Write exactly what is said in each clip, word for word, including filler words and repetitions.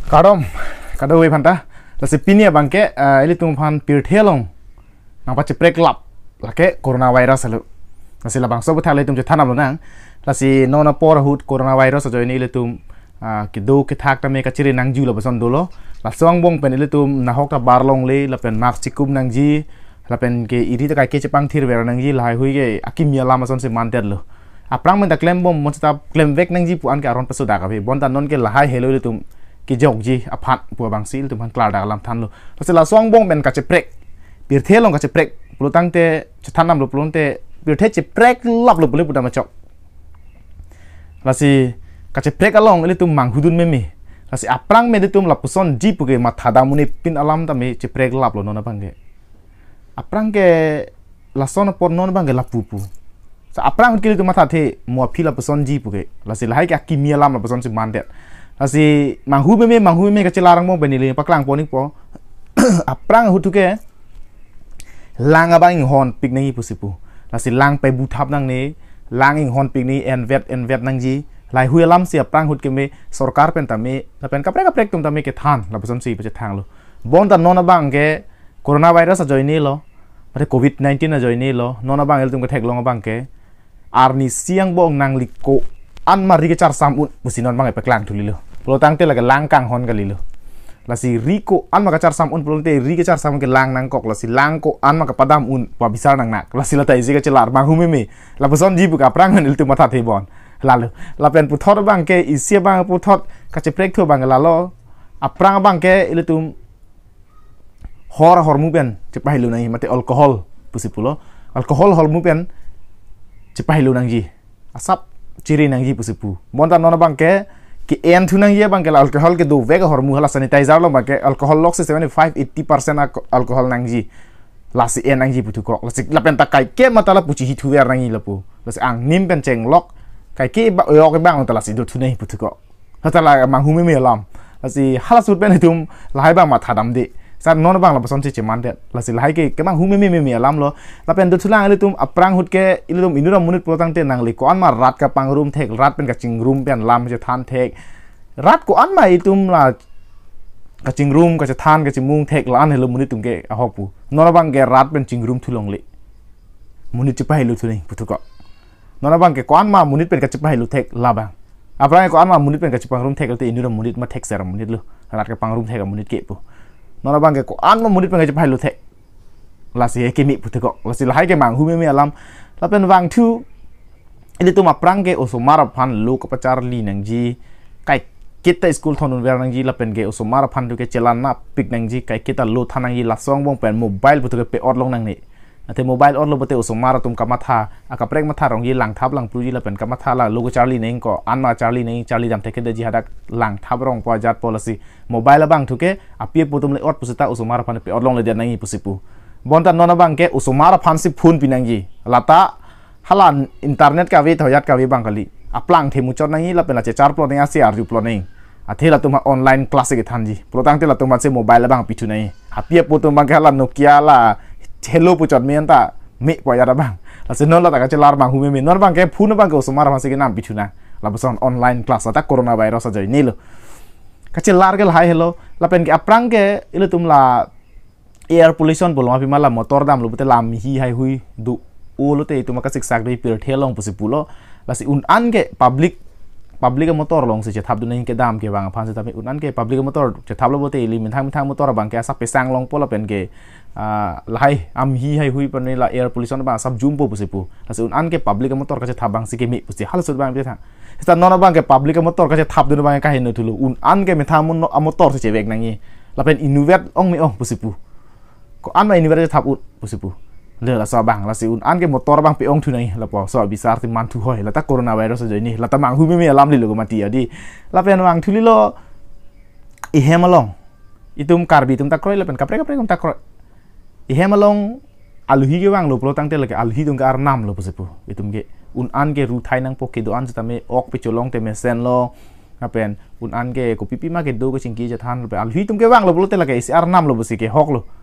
Kardom, kardom aphan ta. Lasi pini abangke, eh, ilitum aphan pirthe along nangpacheprek lap, lake coronavirus alo. Lasi labangso aputhak ilitum chethan lonang. Lasi non apor ahut coronavirus ajoine ilitum, ah, kedo kethak tame kachere nangji lapuson dolo. Laso angbong pen ilitum nahok ta bar longle, lapen mask chikum nangji, lapen ke iri ta kaike chepangthir ver nangji, lahai hui ke akimi alam asonsi mandetlo. Aphrang pen ta klembom, mo seta klemvek nangji pu an ke aron pasodak ave. Bonta non ke lahai helo ilitum kejokji aphan pu abangsi ilitum aphan klardak alam thanlo. Lasi laso angbong pen kacheprek, pirthe along kacheprek pulotangte, chethan damlo pulote, pirthe cheprek laplo pule pu ta machok. Lasi kacheprek along ilitum manghudun meme. Lasi aphrang pen ilitum lapusonji pu ke matha dam un-e pin alam tame cheprek laplo non abangke. Aphrang ke lason apor non abangke lapu pu. Sa aphrang ahut ke ilitum mathathe, mo aphi lapusonji pu ke. Lasi lahai ke akimi alam lapusonsi mandet. Lasi manghu meme, manghu meme kachelar angbong pen ili paklangpon-ikpo. Aphrang ahut ke lang abang inghonpik nangji pusi pu. Lasi lang pebuthap nangne, lang inghonpik nangji, envet envet nangji. Lahai hui alamsi aphrang ahut keme sorkar pen tame, lapen kaprek kaprek atum tame kethan lapusonsi pachethanglo. Bonta non abangke coronavirus ajoinelo, mate covid nineteen ajoinelo, non abang ilitum ketheklong abangke, arnisi angbong nangli ko-an ma ri kecharsam un pusi non abangke paklangthulelo. Pulotangte lake lang kanghon kalilo. Lasi ri ko-an ma kecharsam un pulote ri kecharsam ke lang nangkok, lasi lang ko-an ma kepadam un pu abisar nangnak. Lasi lata isi kachelar manghu meme. Lapusonji pu ke aphrang pen ilitum mathathe bon. Lalo, lapen puthot abangke, isi abang puthot kacheprekthu abangke lalo. Aphrang abangke ilitum hor ahormu pen chepahelo nangji, mate alcohol pusi pulo. Alcohol ahormu pen chepahelo nangji. Asap chere nangji pusi pu. Bonta non abangke ke-enthu nangji abangke la alcohol kedovek ahormu, hala sanitizer along abangke alcohol loksi seventy-five eighty percent ak-, alcohol nangji. Lasi en nangji puthukok. Lasi lapen ta kaike matha lapu chihithuver nangji lapu. Lasi angnim pen chenglok, kaike ba yok abang ta lasi dothu nangji puthukok. Lata la manghu meme alam. Lasi halaso ahut pen itum lahai abang matha damde. Sa non abang lapusonsi chemandet. Lasi lahai ke kemanghu meme meme alamlo. Lapen dothulang ilitum aphrang ahut ke ilitum inut amonit pulotangte nangli ko-an ma rat kapangrum thek, rat pen kachingrum pen lam chethan thek. Rat ko-an ma itum la kachingrum, kachethan, kachimung thek la-an helo monit atum ke ahok pu. Non abangke rat pen chingrumthu longle. Monit chepahelo thu nangji puthukok. Non abangke ko-an ma monit pen kachepahelo thek labang. Aphrang ko-an ma monit pen kachepangrum thek te inut amonit ma thekser amonitlo. Rat kapangrum thek amonit ke pu. Non abangke ko-an ma monit pen kachepahelo thek. Lasi keme puthukok. Lasi lahai ke manghu meme alam. Lapen vangthu, ilitum aphrang ke osomar aphan lo kapacharli nangji. Kaiketa school thondunver nangji, lapen ke osomar aphan thu ke chelanapik nangji, kaiketa lo than nangji, laso angbong pen mobile puthot ke pe-ot long nangne. Ante mobile otlo pulote osomar atum kamatha, akaprek matha rongji, langthap langpluji lapen kamatha la lo kacharli nangji, ko-an ma charli nangji, charli dam thektheji, hadak langthap rongpo ajatpo. Lasi mobile abang thu ke api apo atum le-ot pusita osomar aphan pe-ot longledet nangji pusi pu. Bonta non abangke osomar aphansi phone pi nangji. Lata hala internet kave, thoyat kave abang kali. Aplang the muchot nangji lapen la checharplot nangji, ase arjuplot nangji. Athe latum ha online class ke thanji. Pulotangte latum aphansi mobile abang pithu nangji. Api apo atum abangke hala Nokia la hello puchot me anta mepo ajat abang. Lasi non lata kachelar manghu meme. Non abangke phone abangke osomar aphansi kenam pithu nang. Lapuson online class, ata coronavirus ajoinelo. Kachelar ke lahai helo. Lapen ke aphrang ke ilitum la air pollution pulo, aphi ma la motor damlo pulote lam hi haihui do-o lote itum akasiksak do pirthe along pusi pulo. Lasi un-an ke public, public amotor alongsi chethapdun nangji kedam kevang aphan setame un-an ke public amotor chethaplo pulote ili methang methang motor abangke asap pesang longpo lapen ke, ah, lahai am hi haihui pen la air pollution abang asap jumpo pusi pu. Lasi un-an ke public amotor kachethap abangsi keme pusi halaso ahut abang pethang. Seta non abangke public amotor kachethapdun abangke kaheno thulo. Un-an ke methang amono-, amotorsi chevek nangji. Lapen inutvet ong me-ong pusi pu. Ko-an ma inutvet chethap un pusi pu. Le laso abang, lasi un-an ke motor abang pe-ongthu nangji lapuson abisar ti manthu hoi. Lata coronavirus ajoine, lata manghu meme alam lilo ko mati adi. Lapen vangthulelo, ihem along, itum Karbi atum ta kroi lapen kaprek kaprek atum ta kroi. Ihem along aluhi kevanglo pulotangte lake aluhi atum ke arnamlo pusi pu. Itum ke un-an ke ru thai nangpo, kedo-an setame ok pecholong te mesenlo. Lapen un-an ke kopipi ma kedo kachingki chethan, lapen aluhi atum kevanglo pulote lake isi arnamlo pusi kehoklo.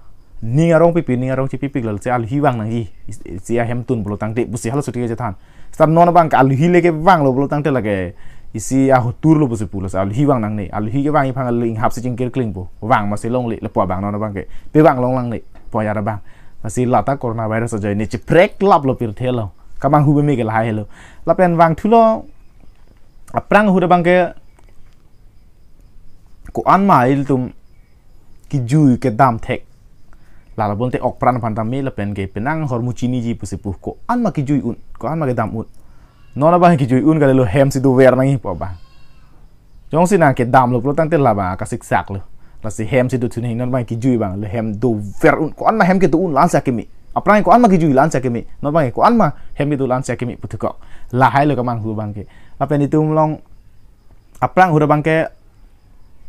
Ning arong pipi, ning arong chipipiklo, lasi aluhi vang nangji. Is-, isi ahemtun pulotangte pusi halaso ahut ke chethan. Seta non abangke aluhi le kevanglo pulotangte lake isi ahotur lo pusi pulo, alohi vang nangne, alohi kevang iphang alo inghap si chingkir klingpo, vang masi longle, lapu abang non abangke pevang long nangne pu ajat abang. Lasi lata coronavirus ajoine chiphrek laplo pirthe along, kamanghu meme ke lahai helo. Lapen vangthulo aphrang ahut abangke ko-an ma ilitum kijui kedam thek. Lalo bonte ok pran aphan tame lapen ke penang ahormu chiniji pusi pu, ko-an ma kijui un, ko-an ma kedam un. Non abang kijui un kalilo, hem si dover nangji pu abang. Jongsi nang kedamlo pulo tangte labang kasiksak lo. Lasi hem si dothu nangji, non abang kijui abang lo, hem dover un, ko-an ma hem kedo un la-an si akeme. Aphrang ko-an ma kijui la-an si akeme, non abang ko-an ma hem kedo la-an si akeme pu thukok. Lahai lo kamanghu abangke. Lapen itum along aphrang ahut abangke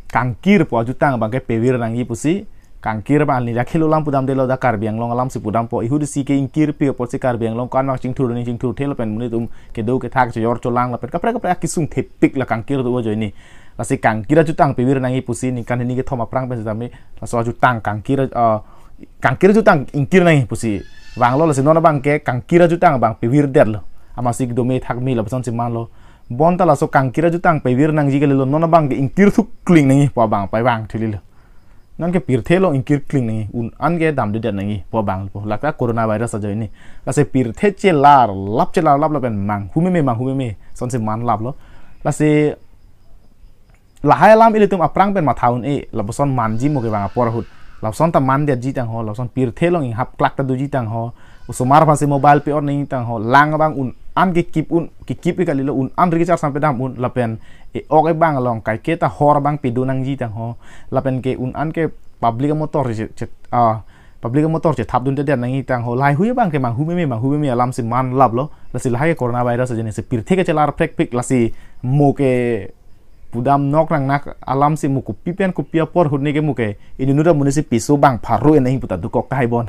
kangkir pu ajutang abangke pevir nangji pusi, kangkir abang neli akhelo alam pudamdelo, dak Karbi Anglong alam si pudampo, ihut isi ke ingkirpi apotsi Karbi Anglong ko-an ma chingthur nangji, chingthurthe lapen monit atum kedo kethak chejor cholang lapen kaprek kaprek akisung thepik la kangkir do ajoine. Lasi kangkir ajutang pevir nangji pusi ningkan hini kethom aphrang pen sitame laso ajutang kangkir, eh, kangkir ajutang ingkir nangji pusi vanglo. Lasi non abangke kangkir ajutang abang pevirdetlo, amatsi dome thakme lapuson si manlo. Bonta laso kangkir ajutang pevir nangji kalilo, non abangke ingkir thuk kling nangji pu abang pavangthu lilo. Non ke pirthe along ingkir kling nangji, un-an ke damdedet nangji pu abang po, lata coronavirus ajoine. Lasi pirthe chelar lap, chelar lap lapen manghu meme, manghu meme sonsi man laplo. Lasi lahai alam ilitum aphrang pen matha un-e, lapuson manji mo kevang apor ahut. Lapuson ta mandetji tangho, lapuson pirthe along inghap klak ta doji tangho. Osomar aphansi mobile pe-on nangji tangho, lang abang un-an kekip un, kekip ke kalilo, un-an recharge sam pedam un, lapen e-ok ebang along kaike ta hor abang pedo nangji tangho, lapen ke un-an ke public amotor che, che, ah, public amotor chethap dundedet nangji tangho. Lahaihui abangke manghu meme, manghu meme alam si man laplo. Lasi lahai ke coronavirus ajoine si pirthe ke chelar phrekphik, lasi mo ke pudam nok nangnak alam si mo kopi pen kopi apor ahut ne ke mo ke inut amonit si piso bang pharo en nangji puta dokok tahai bon.